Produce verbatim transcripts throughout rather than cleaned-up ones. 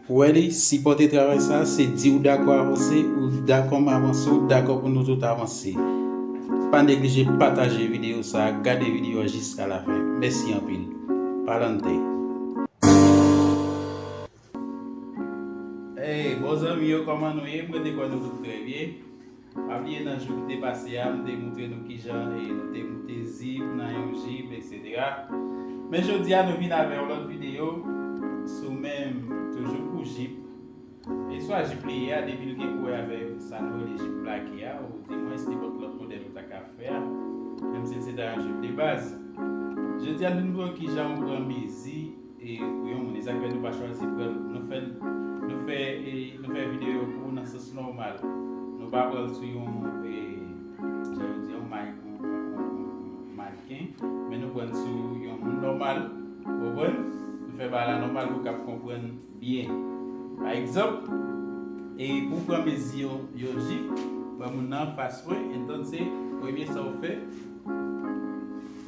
Welly, sipòte travay sa, se di ou dakò avanse, ou dakò m avanse, ou dakò pou nou tout avanse. Pa neglije pataje videyo sa, gade videyo a jiska lafen. Mèsi anpil. Palante. Hey, bon zanmi yo, kòman nou ye? Mwen te kwè nou tout trè byen. Pa bliye nan jou ki te pase a, m te montre nou kijan e nou te moute zip nan yon jip, etsetera. Men jodi a, nou vin avè yon lòt videyo sou menm, toujou pou jip. E swa jip li ye a, depi l gen pou wè avè sa nou rele jip plake a, ou dimwens nenpòt lòt modèl ou ta ka fè a, menm si l se ta yon jip de baz. Jodi a, nou vin montre w kijan ou pran mezi e pou yon moun. E sa k fè nou pa chwazi pran, nou fè, nou fè, e, nou fè videyo yo pou ou nan sans nòmal. Nou pa pran l sou yon, e, jan yo di, yon may-, yon, yon, yon mannequin, men nou pran l sou yon moun nòmal, ou konprann? Nou fè bagay la nòmal pou w kab konprann byen. Pa egzanp, e pou w pran mezi yon, yon jip, pran moun nan anfas mwen, entonse, premye sa w fè,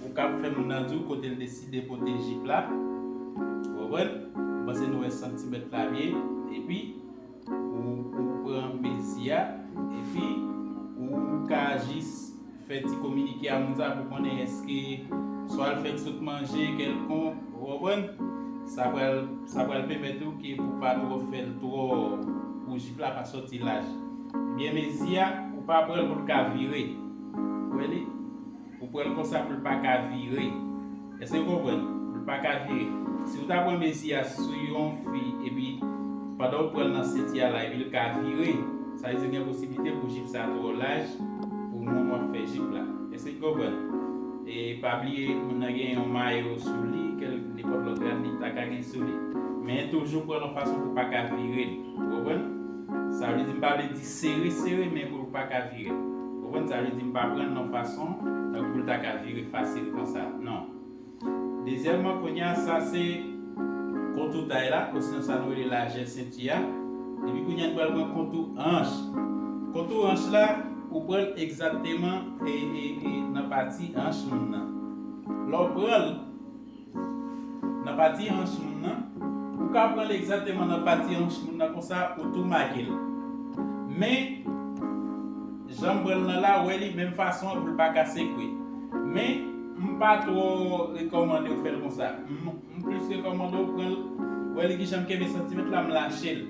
ou kab fè moun nan di w kote l deside pote jip la. Ou konprann? M panse nou wè santimèt la byen. Epi, ou, ou pran mezi a. Epi, ou ka jis fè ti kominike a moun sa pou konnen èske swa l fèk sot manje kèlkonk. Ou konprann? Sa pral, sa pral pèmèt ou ke pou pa twò fè l twò, pou jip la pa sòti laj. Ebyen, mezi a, ou pa pran l pou l ka vire. Ou wè li? Ou pran l konsa pou l pa ka vire. Èske w konprann? Pou l pa ka vire. Si w ta pran mezi a sou yon fi, epi pandan w pran l nan senti a la, epi l ka vire, sa vle di gen posiblite pou jip sa twò laj pou moun w ap fè jip la. Èske w konprann? E pa bliye, moun nan gen yon mayo sou li, kèl, nenpòt lòt rad li ta ka gen sou li. Men toujou pran l yon fason pou pa ka vire l. Ou konprann? Sa vle di m pa vle di sere, sere, men pou l pa ka vire. Ou konprann? Sa vle di m pa pran l nan fason, tankou pou l ta ka vire fasil konsa. Non. Dezyèmman, kounye a, sa se kontou tay la, osnon sa nou rele lajè senti a. Epi kounye a, nou pral pran kontou anch. Kontou anch la, ou pran l egzakteman e, e, e nan pati anch moun nan. Lè w pran l, nan pati anch moun nan, ou ka pran l egzakteman nan pati anch moun nan konsa, ou tou make l. Men, jan m pran l nan la, ou wè li menm fason an pou l pa ka sekwe. Men, m pa twò rekòmande w fè l konsa. M, m plis rekòmande w pran l, ou wè li kijan m kenbe santimèt la, m lache l.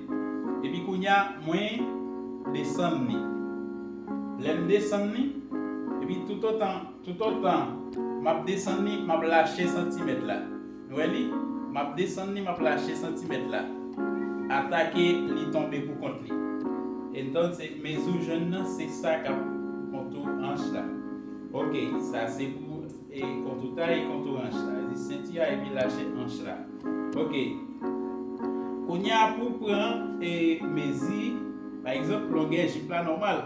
Epi kounye a, mwen desann li. Lè m desann li, epi toutotan Toutotan m ap desann li, m ap lache santimèt la. Nou wè li? M ap desann li, m ap lache santimèt la. Atake li tonbe pou kont li. Entonse, mezi w jwenn nan, se sa k ap kontou anch la. Oke, sa se pou, e, kontou tay e kontou anch la. Di senti a epi lache anch la. Oke. Kounye a pou w pran, e, mezi, pa egzanp, longè jip la nòmal.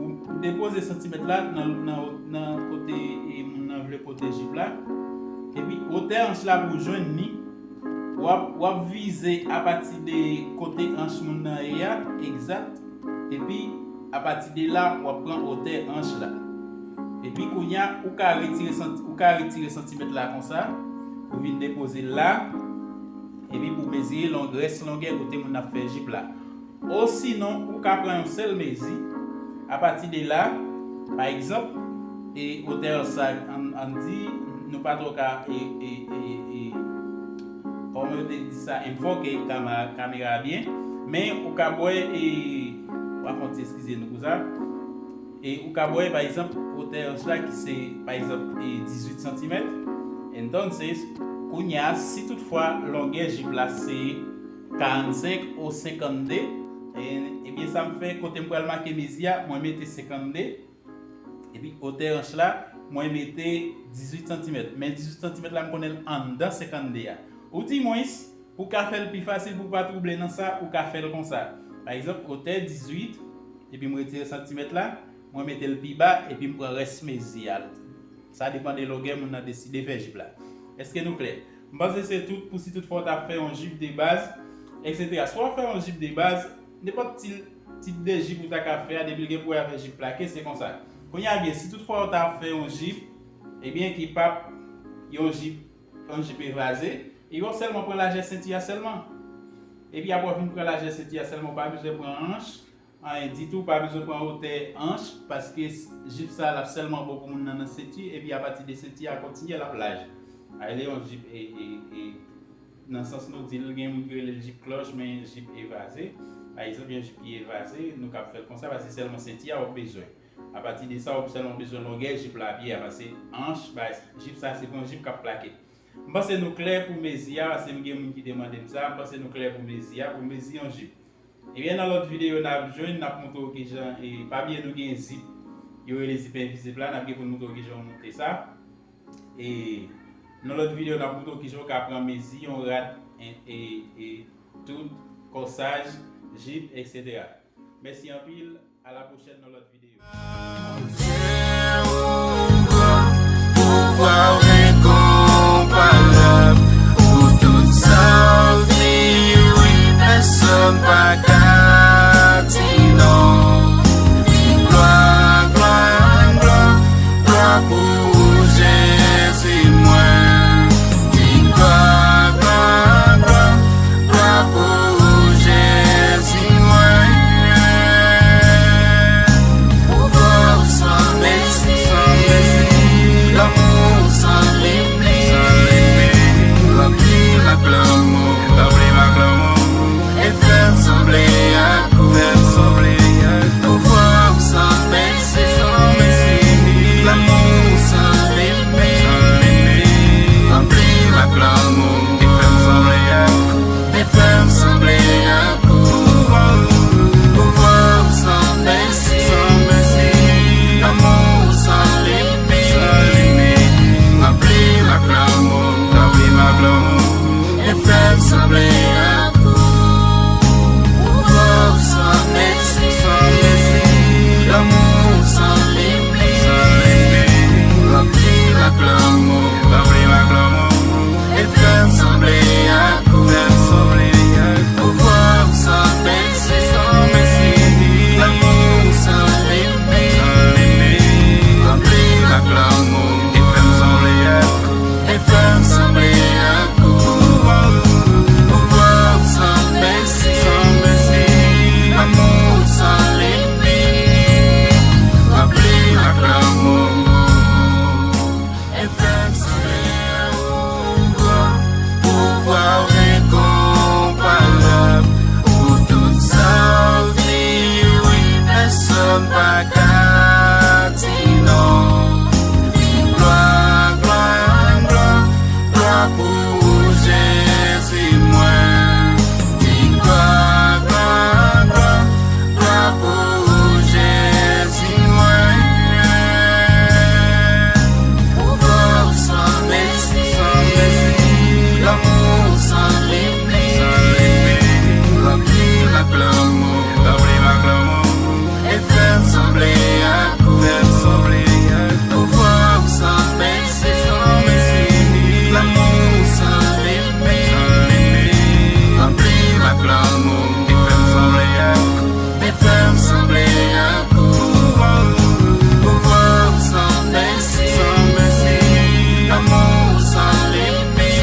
Ou, ou depoze santimèt la nan, nan, nan kote, e, moun nan vle pote jip la. Epi wotè anch la pou w jwenn li, w ap, w ap vize apati de kote anch moun nan ye a, egzat. Epi, apati de la, w ap pran wotè anch la. Epi kounye a, ou ka retire santi-, ou ka retire santimèt la konsa, pou vin depoze l la, epi pou mezire long-, rès longè kote moun ap fè jip la. Osinon, ou ka pran yon sèl mezi. Apati de la, pa egzanp, e wotè sa, ann, ann di, nou pa twò ka, e, e, e, e, kòman yo te di sa, enfòke kama-, kamera a byen, men ou ka bwè, e, w ap fè yon ti eskize nou pou sa. E ou ka bwè, pa egzanp, wotè anch la ki se, pa egzanp, e, dizuit santimèt. Entonces, kounye a, si toutfwa longè jip la se karannsenk ou senkannde, e, ebyen, sa m fè, kote m pral make mezi a, mwen mete senkannde, epi wotè anch la, mwen mete dizuit santimèt. Men dizuit santimèt la, m konnen l anndan senkannde a. Ou dimwens, pou w ka fè l pi fasil, pou w pa twouble nan sa, ou ka fè l konsa. Pa egzanp, wotè dizuit, epi m retire santimèt la, mwen mete l pi ba, epi m pran rès mezi a. Sa depann de longè moun nan deside fè jip la. Èske nou klè? M panse se tout pou si tout fwa w ta fè yon jip de baz, etsetera. Si w ap fè yon jip de baz, nenpòt ti, tip de jip ou ta ka fè a, depi l gen pou wè avè jip plake, se konsa. Kounye a byen, si tout fwa w ta fè yon jip, ebyen ki p ap yon jip, yon jip evaze, e w ap sèlman pran lajè senti a sèlman. Epi apre w fin pran lajè senti a sèlman, w pa bezwen pran anch, anyen ditou, w pa bezwen pran wotè anch, paske s- jip sa l ap sèlman bon pou moun nan nan senti, epi apati de senti a kontinye l ap laj. A, li yon jip e, e, e, nan sans nou di l, gen moun ki rele l jip klòch, men jip evaze. Pa egzanp, yon jip ki evaze, nou kab fè l konsa, paske sèlman senti a w ap bezwen. Apati de sa, w ap sèlman bezwen longè jip la, pye a, paske anch, ba, jip sa, se pa yon jip k ap plake. M panse nou klè pou mezi a, paske m gen moun ki te mande m sa, m panse nou klè pou mezi a, pou mezi yon jip. Ebyen, nan lòt videyo, n ap jwenn, n ap montre w kijan, e, pa bliye nou gen zip, yo rele zip envizib la, n ap gen pou n montre w kijan w monte sa. E, nan lòt videyo, n ap montre w kijan w ka pran mezi yon rad, e, e, e tout kòsaj, jip, etsetera. Mèsi anpil, a la pwochèn nan lòt videyo. Pouvwa w enkonparab, pou tout sa w di, wi, pèsonn pa ka di non. Di glwa, glwa, glwa, glwa pou Jezi mwen. Di glwa, glwa, glwa, glwa pou Jezi mwen. Pouvwa w san mezi, lanmou w san limit, ranpli m ak lanmou, ranpli m ak lanmou, e fè m sanble ak ou, fè m sanble ak ou. Pouvwa w san mezi, lanmou w san limit, ranpli m ak lanmou, e fè m sanble ak ou, e fè m sanble ak ou. Pouvwa w san mezi, lanmou w san limit, ranpli m ak lanmou, ranpli m ak lanmou, e fè m sanble ak ou. Pouvwa w san mezi, lanmou w san limit, ranpli m ak lanmou, ranpli m ak lanmou, e fè m sanble ak ou, fè m sanble ak ou. Pouvwa w san mezi, lanmou w san limit, ranpli m ak lanmou, e fè m sanble ak ou, e fè m sanble ak ou. Pouvwa w san mezi, lanmou w san limit, ranpli m ak lanmou, e fè m sanble ak ou. Pouvwa w enkonparab, pou tout sa w di, wi, pèsonn pa ka di non. Di glwa, glwa, glwa, glwa pou Jezi mwen. Di glwa, glwa, glwa, glwa pou Jezi mwen. Pouvwa w san mezi, lanmou w san limit, ranpli m ak lanmou, ranpli m ak lanmou, e fè m sanble ak ou, fè m sanble ak ou. Pouvwa w san mezi, lanmou w san limit, ranpli m ak lanmou, e fè m sanble ak ou, e fè m sanble ak ou. Pouvwa w san mezi, lanmou w san limit,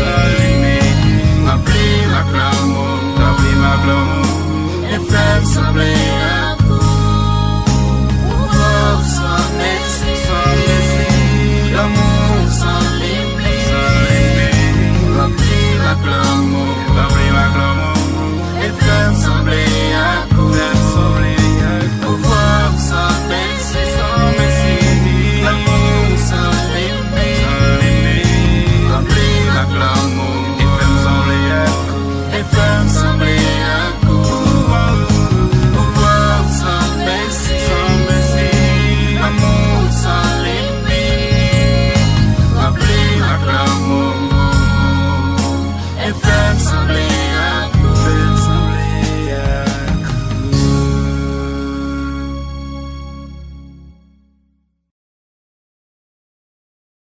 ranpli m ak lanmou, ranpli m ak lanmou, e fè m sanble